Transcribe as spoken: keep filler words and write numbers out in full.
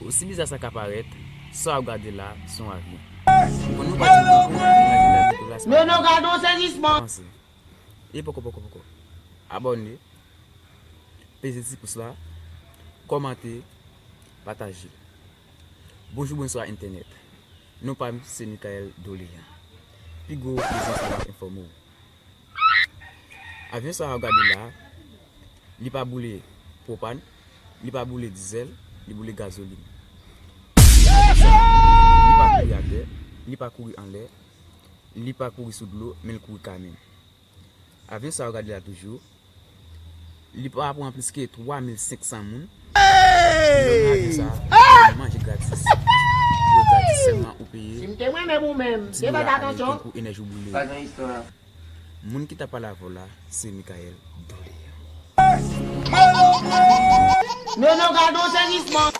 Osi biza sa ka parèt, sa w ap gade la se yon avyon. M konn nou pa di nou konn imajinasyon Nicolas. Men nou gade yon sezisman. Avanse. E poko, poko, poko. Abòne, peze ti pous la, kòmante, pataje. Bonjou, bonswa entènèt. Non pa m se Michael Doléan. Pi gwo bezwen sa w ap enfòme w. Avyon sa w ap gade la, li pa boule pwopàn, li pa boule dizèl, li boule gazolin. Li pa kouri atè, li pa kouri anlè, li pa kouri sou dlo, men l kouri kanmenm. Avyon sa w ap gade la toujou, li pa pran plis ke twa mil senk san moun. Nan avyon sa, manje gratis. Dlo gratis, sèlman ou peye. Si m te mwen menm ou menm, m te fè atansyon. Pou enèji w boule. Moun ki t ap pale avè w la, se Michael Doléan. Men nou gade yon sezisman.